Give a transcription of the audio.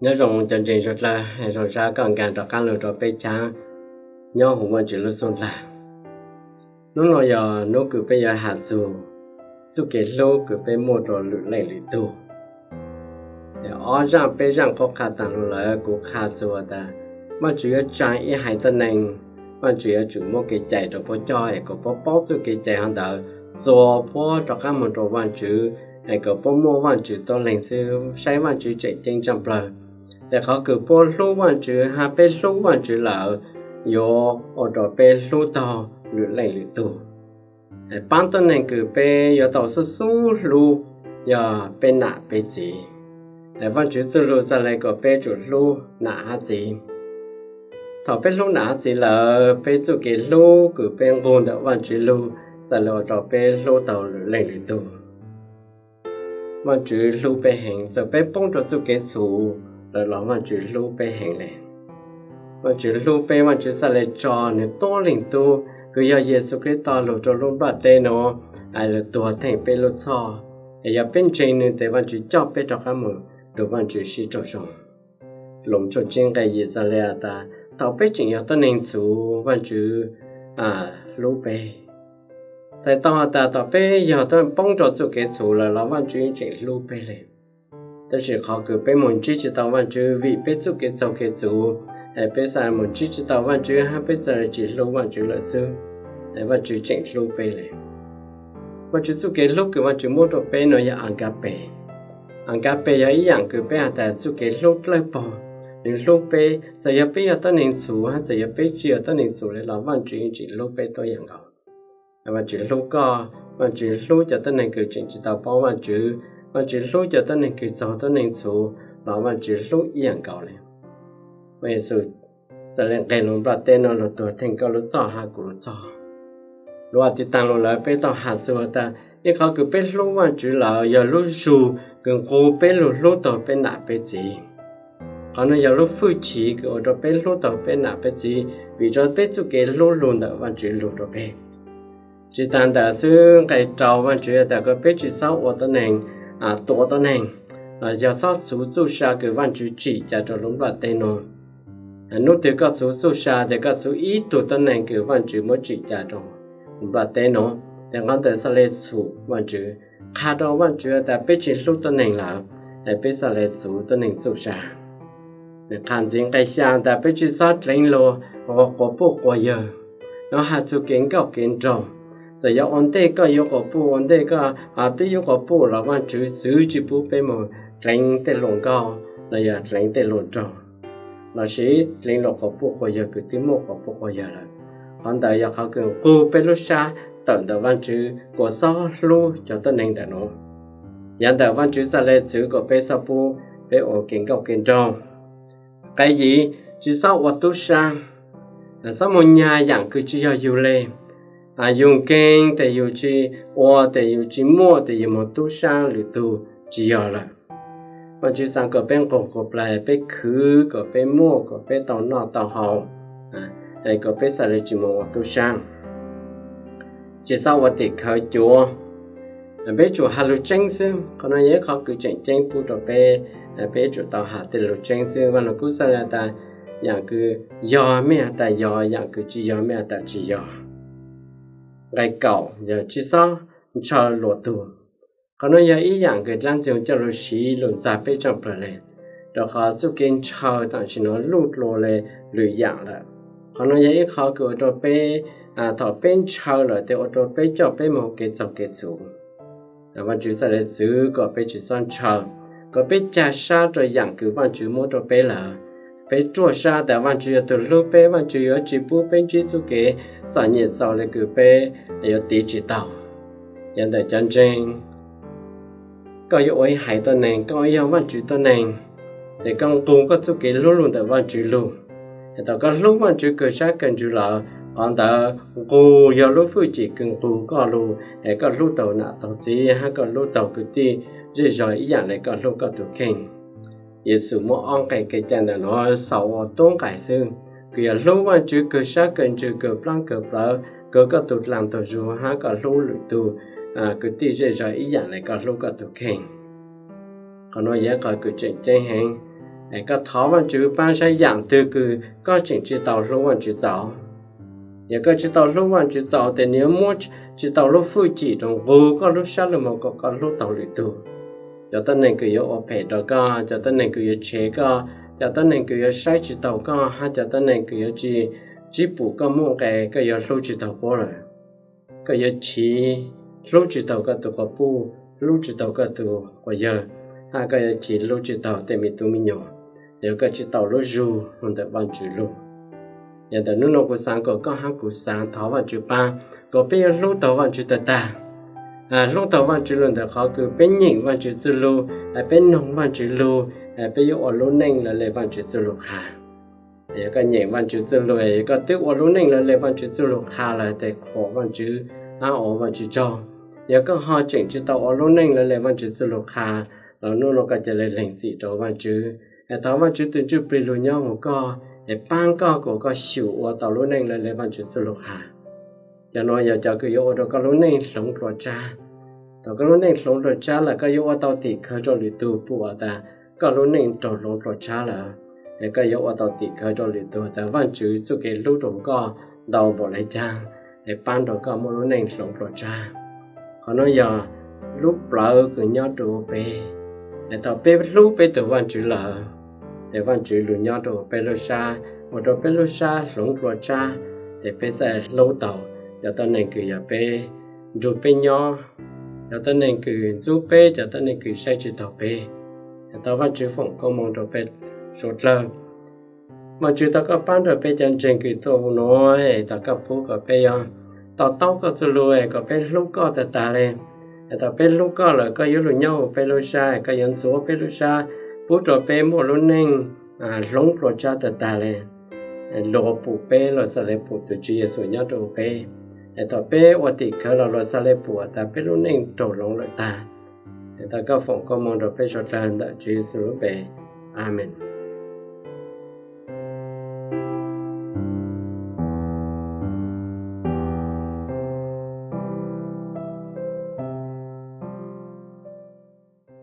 Nyob zoo cov ntseeg suav dlawg, zoo sab koj nkaag rov qaab lug rua peb chaab nyob huv Vaajtswv lub xub ntiag. Nub nuav yog nub kws peb yuav has txug txuj kev hlub kws peb muaj rua lwm leej lwm tug. Ob zaaj peb zaaj puab qha taag lug lawm, kuv qha txug tas Vaajtswv yuav tsaa ib haiv tuab neeg, Vaajtswv yuav tsum muab kev cai rua puab coj es kom puab paub txuj kev cai hov ntawd txuas puab rov qaab moog rua Vaajtswv, es kom puab muaj Vaajtswv tuab leeg xwb, saib Vaajtswv tseem ceeb tsaaj plawg. Tes qhov kws puab hlub Vaajtswv hab peb hlub Vaajtswv lawm yuav ua rua peb hlub taug lwm leej lwm tug. Paab tuab neeg kws peb yuav tau xub xub hlub yog peb nam peb txiv. Vaajtswv txuj lug txhaj le kom peb tsum hlub nam hab txiv. Thaum peb hlub nam hab txiv lawm, peb txuj kev hlub kws peb nqug ntawm Vaajtswv lug txhaj le ua rua peb hlub taug lwm leej lwm tug. Vaajtswv hlub peb heev, txawm peb poob rua txuj kev txhum lawm los Vaajtswv hlub peb heev le. Vaajtswv hlub peb, Vaajtswv txhaj le tso nwg tuab leeg tub kws yog Yexus Khetos lug rua lub nplaj teb nuav, es lug tuag theej peb lub txhoj. Es yog peb ntseeg nwg tes Vaajtswv coj peb rov qaab moog rua Vaajtswv sib raug zoo. Loos tshooj tsib nqe yim txhaj le tas thaum peb tseem yog tuab neeg txhuv, Vaajtswv hlub peb. Txhais tau has tas thaum peb yog poob rua txuj kev txhum lawm los Vaajtswv tseem hlub peb le. Tab sis qhov kws peb moog ntsib tsi tau Vaajtswv vim peb txuj kev txaug kev txhum, es peb txhaj moog ntsib tsi tau Vaajtswv hab peb txhaj le tsi hlub Vaajtswv lawm xwb. Vaajtswv tseem hlub peb le. Vaajtswv txuj kev hlub kws Vaajtswv muab rua peb nuav yog agape. Agape yog ib yaam kws peb has tas txuj kev hlub dlawb paug. Nwg hlub peb, txawm yog peb yog tuab neeg txhuv hab txawm yog peb tsi yog tuab neeg txhuv le los Vaajtswv tseem hlub peb tuab yaam nkaus. Vaajtswv hlub koj, Vaajtswv hlub cov tuab neeg kws tseem tsi tau paub Vaajtswv, Vaajtswv hlub cov tuab neeg kws txaug tuab neeg txhuv los Vaajtswv hlub ib yaam nkaus le. Vaaj Yexus txhaj le nqeg lug nplaj teb nuav lug tuag theej koj lub txhoj hab kuv lub txhoj. Lug has tiv taag lug lawm peb tau has txug tas ib qhov kws peb hlub Vaajtswv lawm yog lub zug kws nqug peb lug hlub taug peb nam peb txiv. Qhov nuav yog lub fwj chim kws ua rua peb hlub taug peb nam peb txiv vim rua peb txuj kev hlub lug ntawm Vaajtswv lug rua peb. Tsi taag ntawd xwb, nqe rau Vaajtswv tas kom peb tsi xob ua tuab neeg tua tuab neeg, los yog xob txuv txuj sa kws Vaajtswv tsim ca rua lub nplaj teb nuav. Nub twg koj txuv txuj sa tes koj txuv ib tug tuab neeg kws Vaajtswv muab tsim ca rua lub nplaj teb nuav, tes qhov ntawd txhaj le txhum Vaajtswv, qha rua Vaajtswv tas peb tsi hlub tuab neeg lawm, es peb txhaj le txuv tuab neeg txuj sa. Nws qha ntxiv nqe xya tas peb tsi xob dleev lug quas puj quas yawg, nov has txug kev nkauj kev nraug. Txawm yog ua ntej koj yuav quas puj, ua ntej koj twb yuav quas puj los Vaajtswv txwv tsi pub peb moog dleev tej hluas nkauj los yog dleev tej hluas nraug, lossis dleev lug quas puj quas yawg kws twb muaj quas puj quas yawg lawm. Qhov ntawd yog qhov kws nqug peb lub sab tawm ntawm Vaajtswv kuas xob hlub cov tuab neeg ntawm nuav. Yav ntawm Vaajtswv txhaj le txwv kom peb xob pub peb ua kev nkauj kev nraug. Nqe yim, tsi xob ua tub sab, xob moog nyag yaam kws tsi yog yug le. Yug nkeeg tes yug tsi ua, tes yug tsi muaj, tes yug moog tub sab lwm tug tsi yog lawm. Vaajtswv xaav kom peb nqug kuas plais, peb khwv kom peb muaj, kom peb tau noj tau haus, kom peb txhaj le tsi moog ua tub sab, tsi xob ua tim khawv cuav. Peb tsum has lug tseeb xwb. Qhov no yog ib qhov kws tseem ceeb pub rua peb, peb tsum tau has tej lug tseeb xwb. Vaaj Lug Kub txhaj le tas yaam kws yog mej has tas yog, yaam kws tsi yog mej has tas tsi yog. Nqe kaum yog tsi xob ntshaw luas tug. Qhov no yog ib yaam kws dlaab ntxwg coj lug siv lug ntxag peb tsaaj plawg le, rua qhov txuj kev ntshaw tam sim no luj dlua le lwm yaam lawm. Qhov no yog ib qhov kws ua rua peb, thaum peb ntshaw lawm tes ua rua peb coj peb moog kev txaug kev txhum. Vaajtswv txhaj le txwv kom peb tsi xob ntshaw, kom peb ca sab rua yaam kws Vaajtswv muab rua peb lawm. Peb ruaj sab tas Vaajtswv yog tug hlub peb, Vaajtswv yuav tsi pub peb ntsib txuj kev txom nyem txaus le kws peb yuav tiv tsi tau. Yav ntawm cov ntseeg, koj yuav ua ib haiv tuab neeg, koj yog Vaajtswv tuab neeg, tes koj nqug koj txuj kev hlub lug ntawm Vaajtswv lug. Es thaum koj hlub Vaajtswv kawg sab kawg ntsws lawm, qhov ntawd nqug yog lub fwj chim kws nqug koj lug es koj hlub taug nam taug txiv hab koj hlub taug kwv tij zej zog ib yaam le koj hlub koj tug kheej. Yexus muab ob nqe kev cai ntawm nuav xaus ua tub nqais xwb, kws yog hlub Vaajtswv kawg sab kawg ntsws kawg plaab kawg plawv kawg koj tug dlaag tug zug hab koj hlub lwm tug kwv tij zej zog ib yaam le koj hlub koj tug kheej. Qhov nuav yog ib qhov kws tseem ceeb heev. Es koj thov Vajtswv pab saib yaam twg kws koj tseem tsi tau hlub Vajtswv txaus. Yog koj tsi tau hlub Vajtswv txaus tes nwg yuav muab tsi tau lub hwj chim rua nqug koj lub sab lug moog kuas koj hlub tau lwm tug. Cov tuab neeg kws yuav ua phem rua koj, cov tuab neeg kws yuav tshev koj, cov tuab neeg kws yuav saib tsi tau koj, hab cov tuab neeg kws yuav tsi, tsi pum koj muaj nqe, koj yuav hlub tsi tau puab lawm. Koj yuav chiv hlub tsi tau koj tug quas puj, hlub tsi tau koj tug quas yawg, hab koj yuav chiv hlub tsi tau tej me tub me nyuam, yog koj tsi tau lub zug lug ntawm Vajtswv lug. Yog ntawm nub nua kuv xaav kuas koj hab kuv xaav thov Vajtswv pab kuas peb yuav hlub tau Vajtswv tag tag. Hlub tau Vajtswv lug ntawm qhov kws peb nyeem Vajtswv txuj lug, peb noog Vajtswv lug, peb yuav ua lub neej lawv le Vajtswv txuj lug qha. Yog koj nyeem Vajtswv txuj lug, yog koj twb ua lub neej lawv le Vajtswv txuj lug qha lawm tes qhuas Vajtswv, hab ua Vajtswv tsaug. Yog koj ho tseem tsi tau ua lub neej lawv le Vajtswv txuj lug qha, los nub nua koj ca le lees txim rua Vajtswv, es thov Vajtswv tug Ntsuj Plig lug nyob huv koj, es paab koj kuas koj xyum ua tau lub neej lawv le Vajtswv txuj lug qha. Cov nuav yog cov kws yuav ua rua koj lub neej hloov dlua tsab. Thaum koj lub neej hloov dlua tsab lawm koj yuav ua tau tim khawv rua lwm tug pum tas koj lub neej raug hloov dlua tsab lawm. Es koj yuav ua tau tim khawv rua lwm tug tas Vajtswv txuj kev hlub rua koj ntau npaum le caag, es paab rua koj muaj lub neej hloov dlua tsab. Qhov nuav yog lub plawv kws nyob rua peb. Es thaum peb hlub peb tug Vajtswv lawm, tes Vajtswv lug nyob rua peb lub sab, ua rua peb lub sab hloov dlua tsab, tes peb xaav hlub tau cov tuab neeg kws yog peb, nrug peb nyob, cov tuab neeg kws ntxub peb, cov tuab neeg kws saib tsi taug peb. Thov Vajtswv foom koob moov rua peb suav dlawg. Vajtswv, thov koj paab rua peb cov ntseeg kws tuaj huv nuav, thov koj pub kuas peb yuav to taub koj txuj lug, kuas peb hlub koj tag tag le. Thov peb hlub koj lawm koj yuav lug nyob huv peb lub sab, koj yuav ntxuav peb lub sab, pub rua peb muaj lub neej hloov dlua tsab tag tag le. Luag pum peb, luag xaav le pum tug Tswv Yexus nyob rua huv peb. Thaum peb ua tim khawv los luag xaav le pum tas peb lub neej raug hloov lawm tag. Thov koj foom koob moov rua peb suav dlawg ntawm Tswv Yexus lub npe. Amees.